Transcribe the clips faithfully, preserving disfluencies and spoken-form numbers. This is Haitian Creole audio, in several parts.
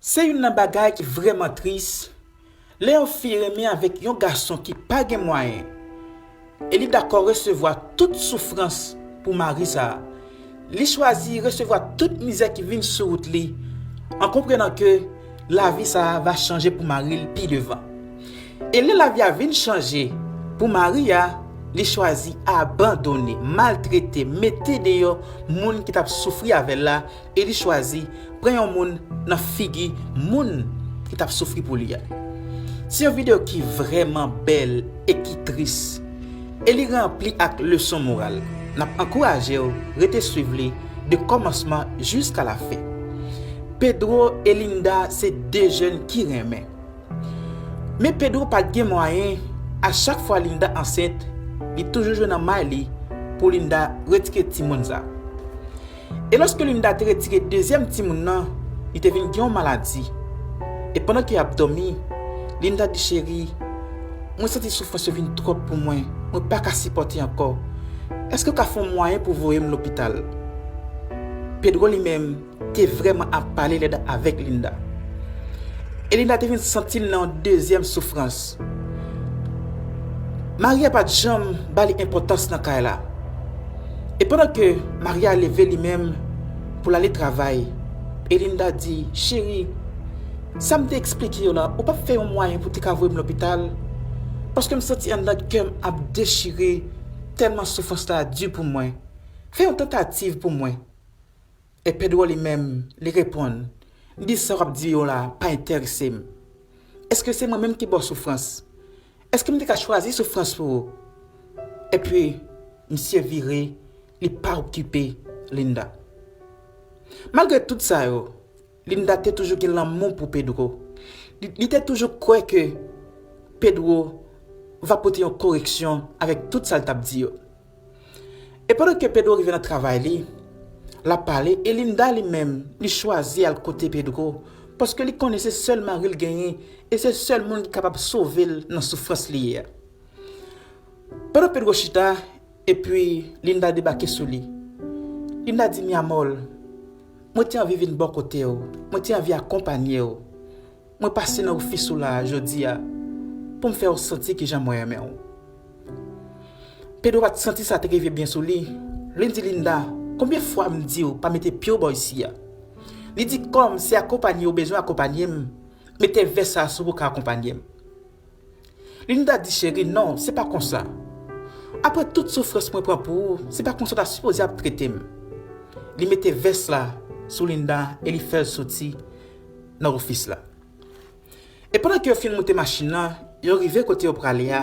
Se youn nan bagay ki vrèman tris, lè yon fi renmen avèk yon gason ki pa gen mwayen, e li dakò resevwa tout soufrans pou mari sa a. Li chwazi resevwa tout mizè ki vin sou wout li, an konprenan ke lavi sa a va chanje pou mari l pi devan. E lè lavi a vin chanje pou mari a, li chwazi abandone, maltrete, mete deyò moun ki t ap soufri avè l la, e li chwazi pran yon moun nan figi moun ki t ap soufri pou li a. Se yon videyo ki vrèman bèl e ki tris, e li ranpli ak leson moral. N ap ankouraje w rete swiv li de kòmansman jiska lafen. Pedro e Linda se de jèn ki renmen. Men Pedro pa t gen mwayen, a chak fwa Linda ansent, li toujou jwe nan may li pou Linda retire timoun sa. E lòske Linda te retire dezyèm timoun nan, li te vin gen yon maladi. E pandan ke y ap dòmi, Linda di, "Cheri, mwen santi soufrans yo vin twòp pou mwen, mwen pa ka sipòte ankò. Èske w ka fè yon mwayen pou voye m lopital?" Pedro li menm te vrèman ap pale lèd avèk Linda. E Linda te vin santi l nan yon dezyèm soufrans. Mari a pa t janm ba li enpòtans nan kay la. E pandan ke mari a leve li menm pou l ale travay, e Linda di, "Cheri, sa m te eksplike yo la, ou p ap fè yon mwayen pou te ka voye m lopital? Paske m santi anndan kè m ap dechire, tèlman soufrans la di pou mwen. Fè yon tantativ pou mwen." E Pedro li menm, li reponn, li di, "Sa w ap di yo la pa enterese m. Èske se mwen menm ki ba w soufrans? Èske m te ka chwazi soufrans pou ou?" Epi, misye vire, li pa okipe Linda. Malgre tout sa yo, Linda te toujou gen lanmou pou Pedro. Li, li te toujou kwè ke Pedro va pote yon koreksyon avèk tout sa l t ap di yo. E pandan ke Pedro rive nan travay li, l ap pale, e Linda li menm, li chwazi al kote Pedro, paske li konnen se sèl mari l genyen, e se sèl moun ki kapab sove l nan soufrans li ye a. Pandan Pedro chita, epi Linda debake sou li. Linda di, "Mi amor, mwen te anvi vin bò kote w, mwen te anvi akonpanye w. Mwen pase nan ofis ou la a jodi a pou m fè w santi kijan mwen renmen w." Pedro pa t santi sa te rive byen sou li. Li di Linda, "Konbyen fwa m di w pa mete pye w bò isi a?" Li di, "Kòm se akonpanye ou bezwen akonpanye m, mete vès sa a sou pou w ka akonpanye m." Linda di, "Cheri, non, se pa konsa. Apre tout soufrans mwen pran pou ou, se pa konsa w ta sipoze ap trete m." Li mete vès la sou Linda e li fè l soti nan ofis la. E pandan ke yo fin moute machin nan, yo rive kote yo prale a,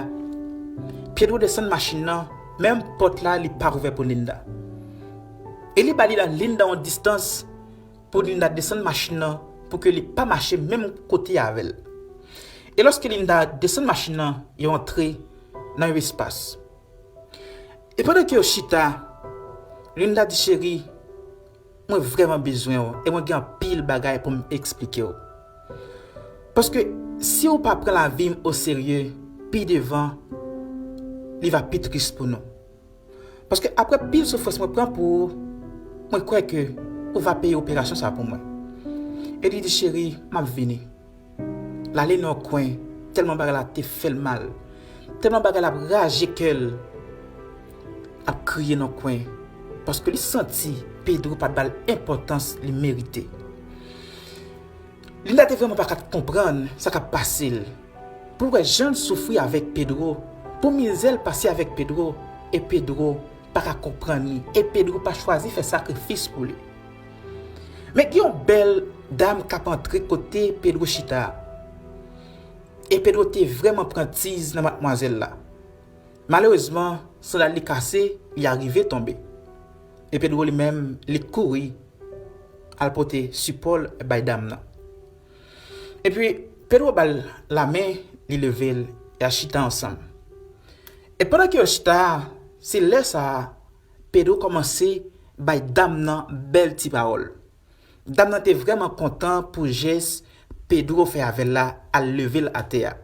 Pedro desann machin nan, menm pòt la li pa ouvè pou Linda. E li ba li la Linda yon distans pou Linda desann machin nan, pou ke li pa mache menm kote avè l. E lòske Linda desann machin nan, yo antre nan yon espas. E pandan ke yo chita, Linda di, "Cheri, mwen vrèman bezwen w e mwen gen anpil bagay pou m eksplike w. Paske si w pa pran lavi m oserye, pi devan, li va pi tris pou nou. Paske apre pil soufrans mwen pran pou ou, mwen kwè ke ou va peye operasyon sa pou mwen." E li di, "Cheri, m ap vini." L ale nan yon kwen, tèlman bagay la te fè l mal, tèlman bagay la ap raje kè l, l ap kriye nan kwen, paske li santi Pedro pa t ba l enpòtans li merite. Linda te vrèman pa ka konprann sa k ap pase l. Pou wè jan l soufri avèk Pedro, pou mizè l pase avèk Pedro, e Pedro pa ka konprann li, e Pedro pa chwazi fè sakrifis pou li. Men gen yon bèl dam k ap antre kote Pedro chita a. E Pedro te vrèman pran tiz nan madmwazèl la. Malerezman, sandal li kase, li arive tonbe. E Pedro li menm, li kouri al pote sipò l bay dam nan. Epi, Pedro ba l lamen, li leve l, y a chita ansanm. E pandan ke yo chita a, se lè sa a, Pedro kòmanse bay dam nan bèl ti pawòl. Dam nan te vrèman kontan pou jès Pedro fè avè l la, al leve l atè a.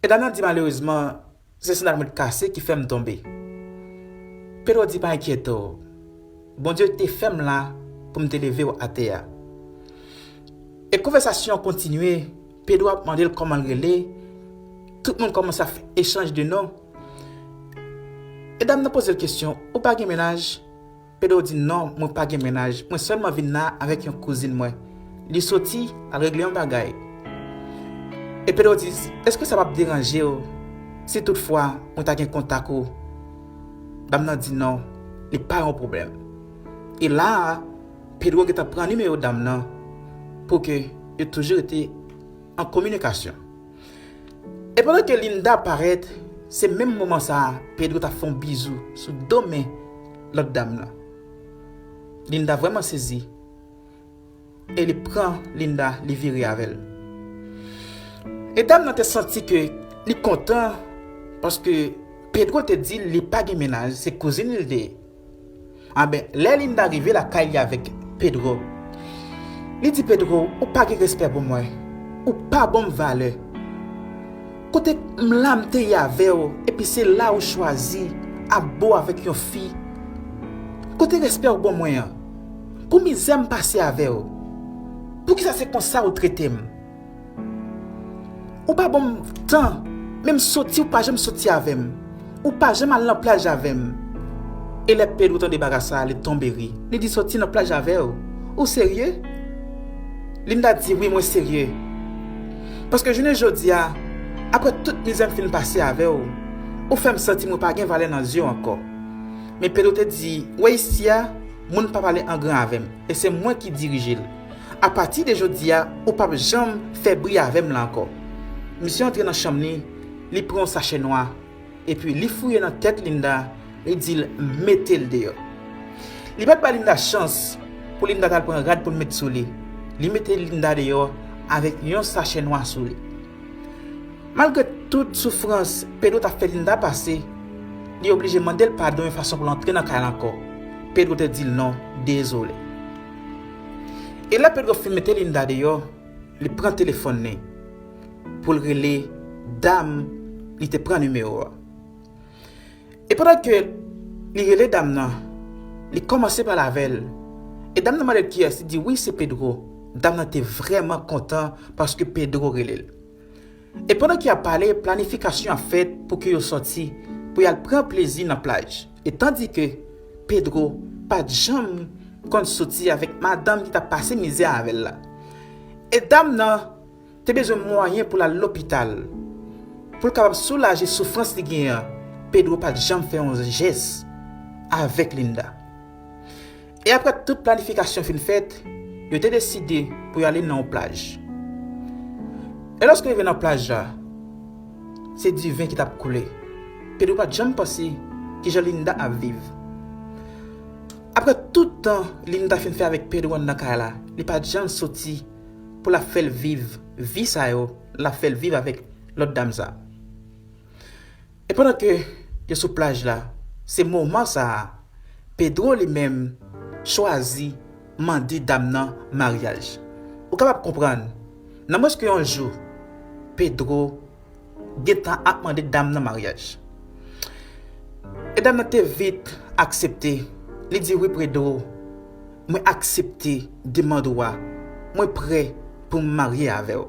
E dam nan di, "Malerezman, se sandal mwen k kase ki fè m tonbe." Pedro di, "Pa enkyete w. Bondye te fè m la pou m te leve w atè a." E konvèsasyon an kontinye, Pedro ap mande l kòman l rele, tout moun kòmanse ap fè echanj de non. E dam nan poze l kesyon, ou pa gen mennaj? Pedro di, non, mwen pa gen mennaj, mwen sèlman vin la avèk yon kouzin mwen. Li soti al regle yon bagay. E Pedro di, èske sa p ap deranje w si toutfwa mwen ta gen kontak ou? Dam nan di non, li pa yon pwoblèm. E la a, Pedro gentan pran nimewo dam nan pou ke yo toujou rete an kominikasyon. E pandan ke Linda parèt, se menm moman sa a, Pedro t ap fè yon bizou sou do men lòt dam nan. Linda vrèman sezi. E li pran Linda, li vire avè l. E dam nan te santi ke li kontan, paske Pedro te di l li pa gen mennaj, se kouzin li l te ye. Anben, lè Linda rive lakay li avèk Pedro, li di Pedro, ou pa gen respè pou mwen, ou pa ban m valè. Kote m la m te ye avè w, epi se la ou chwazi ap bo avèk yon fi? Kote respè ou ban mwen an? Pou mizè m pase avè w, poukisa se konsa ou trete m? Ou pa ban m tan, menm soti ou pa janm soti avè m. Ou pa janm al nan plaj avè m. E lè Pedro tande bagay sa, li tonbe ri. Li di, soti nan plaj avè w? Ou serye? Linda di, wi, mwen serye. Paske jounen jodi a, apre tout mizè m fin pase avè w, ou fè m santi mwen pa gen valè nan zye w ankò. Men Pedro te di, wè isi a, moun pa pale angran avè m, e se mwen ki dirije l. Apati de jodi a, ou p ap janm fè bri avè m la ankò. Misye antre nan chanm li, li pran yon sachè nwa, epi li fouye nan tèt Linda, li di l mete l deyò. Li pa t bay Linda chans pou Linda t al pran rad pou l met sou li. Li mete Linda deyò avèk yon sachè nwa sou li. Malgre tout soufrans Pedro t ap fè Linda pase, li oblije mande l padon yon fason pou l antre nan kay la ankò. Pedro te di l non, dezole. E lè Pedro fin mete Linda deyò, li pran telefòn li pou l rele dam li te pran nimewo a. E pandan ke li rele dam nan, li kòmanse pale avè l. E dam nan mande l kiyès, li di wi, se Pedro. Dam nan te vrèman kontan paske Pedro rele l. E pandan ke y ap pale, planifikasyon ap fèt pou ke yo sòti, pou y al pran plezi nan plaj. E tandike Pedro pa t janm konn soti avèk madanm ki t ap pase mizè avè l la. E dam nan te bezwen mwayen pou l al lopital, pou l kapab soulaje soufrans li genyen an. Pedro pa t janm fè yon jès avèk Linda. E apre tout planifikasyon fin fèt, yo te deside pou y ale nan yon plaj. E lòske yo rive nan plaj la, se diven ki t ap koule. Pedro pa t janm panse kijan Linda ap viv. Apre tout tan Linda fin fè avèk Pedro anndan kay la, li pa t janm soti pou l ap fè l viv vi sa yo l ap fè l viv avèk lòt dam sa. E pandan ke yo sou plaj la, se moman sa a, Pedro li menm chwazi mande dam nan maryaj. Ou kapab konprann, nan mwens ke yon jou, Pedro gentan ap mande dam nan maryaj. E dam nan te vit aksepte. Li di, wi, Pedro, mwen aksepte demann ou a. Mwen prè pou m marye avè w.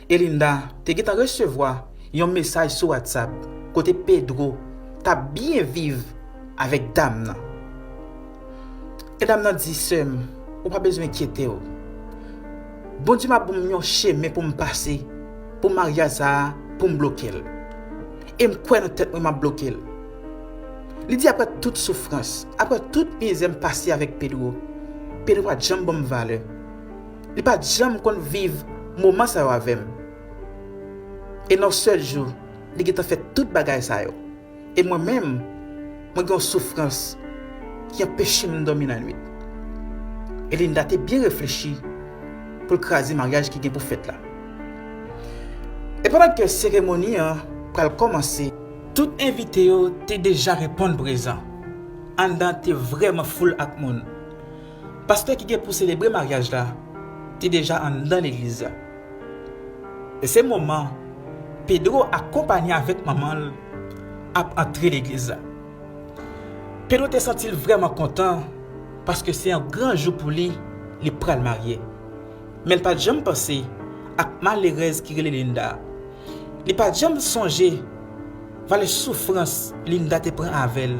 E Linda te gentan resevwa yon mesaj sou WhatsApp kote Pedro t ap byen viv avèk dam nan. E dam nan di, sè m, ou pa bezwen enkyete w. Bondye m ap ban m yon chemen pou m pase, pou maryaj sa a, pou m bloke l. E m kwè nan tèt mwen m ap bloke l. Li di apre tout soufrans, apre tout mizè m pase avèk Pedro, Pedro pa t janm ban m valè. Li pa t janm konn viv moman sa yo avè m. E nan yon sèl jou, li gentan fè tout bagay sa yo. E mwen menm, mwen gen yon soufrans ki anpeche m dòmi nan nwit. E Linda te byen reflechi pou l kraze maryaj ki gen pou fèt la. E pandan ke seremoni an pral kòmanse, tout envite yo te deja reponn prezan. Anndan te vrèman foul ak moun. Pastè ki gen pou selebre maryaj la te deja anndan legliz la. E se moman Pedro akonpanye avèk manman l ap antre legliz la. Pedro te santi l vrèman kontan paske se yon gran jou pou li, li pral marye. Men l pa t janm panse ak malerèz ki rele Linda. Li pa t janm sonje valè soufrans Linda te pran avè l,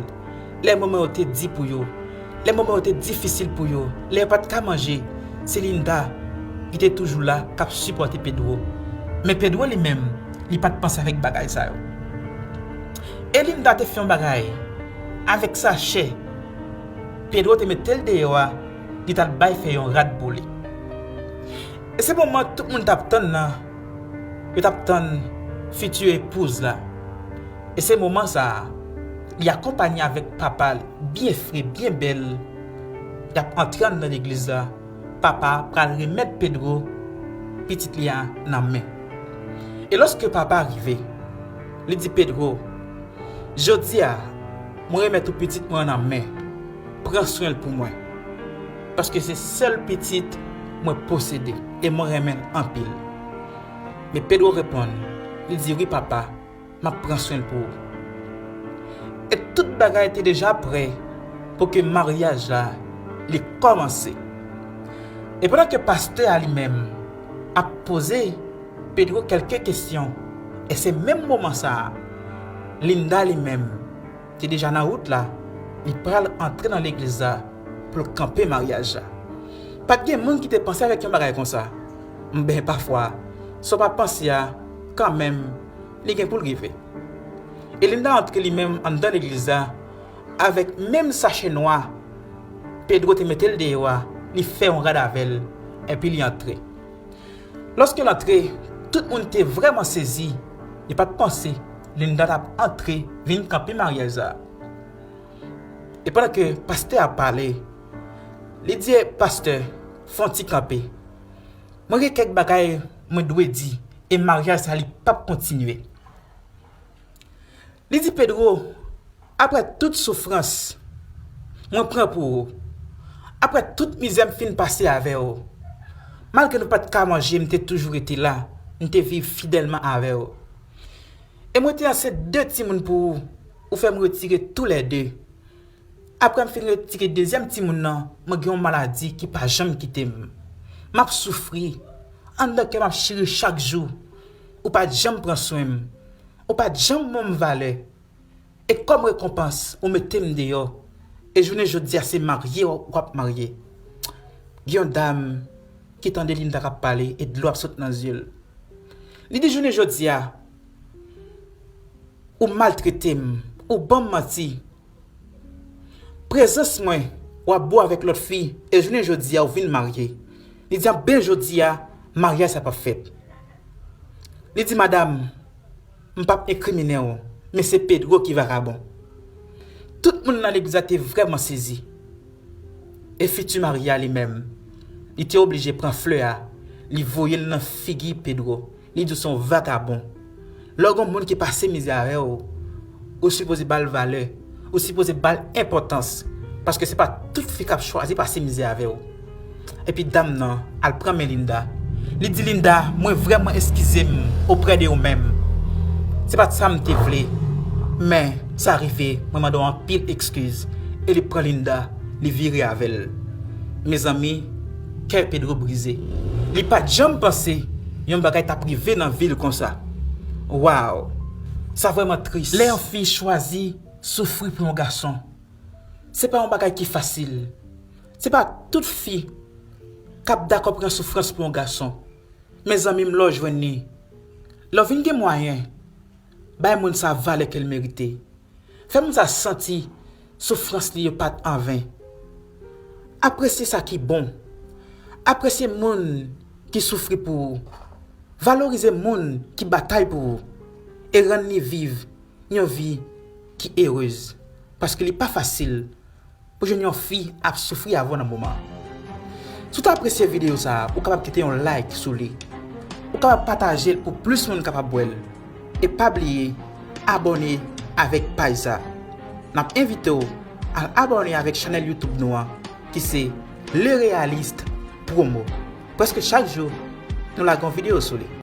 lè moman yo te di pou yo, lè moman yo te difisil pou yo, lè yo pa t ka manje, se Linda ki te toujou la k ap sipòte Pedro. Men Pedro li menm, li pa t panse avèk bagay sa yo. E Linda te fè yon bagay avèk sachè Pedro te mete l deyò a, li t al bay fè yon rad pou li. E se moman tout moun t ap tann nan, yo t ap tann fiti epouz la. E se moman sa a, li akonpanye avèk papa l, byen fre, byen bèl, y ap antre anndan legliz la. Papa a pral remèt Pedro pitit li a nan men. E lòske papa a rive, li di Pedro, "Jodi a, mwen remèt ou pitit mwen an nan men. Pran swen l pou mwen. Paske se sèl pitit mwen posede e mwen renmen l anpil." Men Pedro reponn, li di, "Wi, papa, m ap pran swen l pou ou." E tout bagay te deja prè pou ke maryaj la, li kòmanse. E pandan ke pastè a li menm ap poze Pedro kèlke kesyon, e se menm moman sa a, Linda li menm te deja nan wout la, li pral antre nan legliz la pou l kanpe maryaj la. Pa t gen moun ki te panse avèk yon bagay konsa. Men pafwa, sa w pa panse a, kanmenm, li gen pou l rive. E Linda antre li menm anndan legliz la, avèk menm sachè nwa Pedro te mete l deyò a, li fè yon rad avè l, epi li antre. Lòske l antre, tout moun te vrèman sezi, yo pa t panse Linda t ap antre vin kanpe maryaj la. E pandan ke pastè a pale, li di, "Pastè, fè yon ti kanpe. Mwen gen kèk bagay mwen dwe di, e maryaj sa li p ap kontinye." Li di, "Pedro, apre tout soufrans mwen pran pou ou, apre tout mizè m fin pase avè w, malgre nou pa t ka manje, m te toujou rete la, m te viv fidèlman avè w. E mwen te ansent de timoun pou ou, ou fè m retire toulède. Apre m fin retire dezyèm timoun nan, mwen gen yon maladi ki pa janm kite m. M ap soufri. Anndan kè m ap chire chak jou. Ou pa t janm pran swen m. Ou pa t janm ban m valè. E kòm rekonpans, ou mete m deyò. E jounen jodi a, se marye w ap marye." Gen yon dam ki tande Linda k ap pale e dlo ap sot nan zye l. Li di, "Jounen jodi a, ou maltrete m, ou ban m manti. Prezans mwen, w ap bo avèk lòt fi, e jounen jodi a, ou vin marye." Li di, "Anben jodi a, maryaj sa p ap fèt." Li di, "Madanm, m p ap enkrimine w, men se Pedro ki vakabon." Tout moun nan legliz la te vrèman sezi. E fiti marye a li menm, li te oblije pran flè a, li voye l nan figi Pedro. Li di w se yon vakabon. Lè w gen yon moun ki pase mizè avè w, ou sipoze ba l valè, ou sipoze ba l enpòtans, paske se pa tout fi k ap chwazi pase mizè avè w. Epi dam nan al pran men Linda. Li di, "Linda, mwen vrèman eskize m oprè de ou menm. Se pa t sa m te vle, men sa rive, mwen mande w anpil eskiz." E li pran Linda, li vire avè l. Mezanmi, kè Pedro brize. Li pa t janm panse yon bagay t ap rive nan vi l konsa. Waw! Sa vrèman tris. Lè yon fi chwazi soufri pou yon gason, se pa yon bagay ki fasil. Se pa tout fi k ap dakò pran soufrans pou yon gason. Mezanmi m, lè w jwenn li, lè w vin gen mwayen, bay moun sa valè ke l merite. Fè moun sa santi soufrans li yo pa t anven. Apresye sa ki bon. Apresye moun ki soufri pou ou. Valorize moun ki batay pou ou. E rann li viv yon vi ki erez. Paske li pa fasil pou jwenn yon fi ap soufri avè w nan moman. Si w ta apresye videyo sa a, ou kapab kite yon like sou li. Ou kapab pataje l pou plis moun kapab wè l. E pa bliye abòne avèk paj sa. N ap envite w al abòne avèk chanèl YouTube nou an, ki se Le Realiste Promo. Prèske chak jou, nou lage yon videyo sou li.